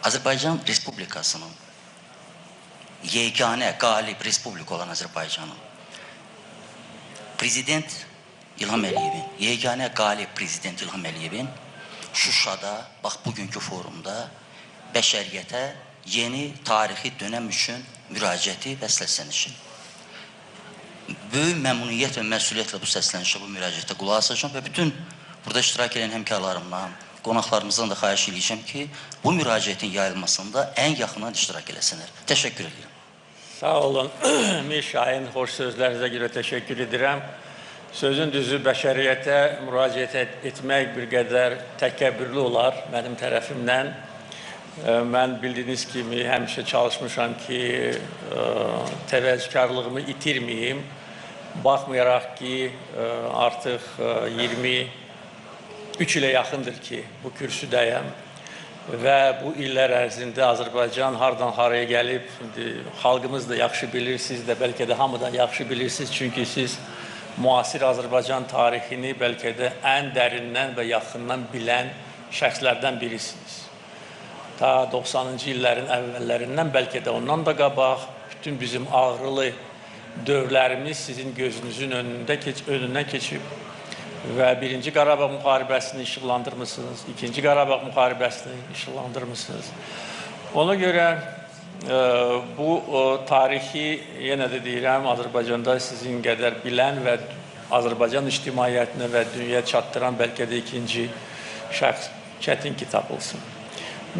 Azərbaycan Respublikasının yeganə qalib respublika olan Azərbaycanın Prezident İlham Əliyevin, yeganə qalib Prezident İlham Əliyevin Şuşada, bax bugünkü forumda bəşəriyyətə yeni tarixi dönəm üçün müraciəti və səslənişi. Böyük məmnuniyyət və məsuliyyətlə bu səslənişə, bu müraciətə qulaq asacağam və bütün burada iştirak edən həmkarlarımdan, qonaqlarımızdan da xahiş eləyəcəm ki, bu müraciətin yayılmasında ən yaxından iştirak eləsinlər. Təşəkkür edirəm. Sağ olun, Mir Şahin, xoş sözlərinizə görə təşəkkür edirəm. Sözün düzü, bəşəriyyətə müraciət etmək bir qədər təkəbbürlü olar mənim tərəfimdən. Mən bildiyiniz kimi həmişə çalışmışam ki, təvəzzükarlığımı itirməyim. Baxmayaraq ki, artıq 23 ilə yaxındır ki, bu kürsüdəyəm və bu illər ərzində Azərbaycan hardan haraya gəlib, indi xalqımız da yaxşı bilir, siz də bəlkə də hamıdan yaxşı bilirsiniz, çünki siz müasir Azərbaycan tarixini bəlkə də ən dərindən və yaxından bilən şəxslərdən birisiniz. Ta 90-cı illərin əvvəllərindən, bəlkə də ondan da qabaq, bütün bizim ağrılı dövrlərimiz sizin gözünüzün önündən keçib və Birinci Qarabağ müharibəsini işıqlandırmısınız, İkinci Qarabağ müharibəsini işıqlandırmısınız. Ona görə bu tarixi, yenə də deyirəm, Azərbaycanda sizin qədər bilən və Azərbaycan ictimaiyyətinə və dünyaya çatdıran bəlkə də ikinci şəxs çətin ki tapılsın.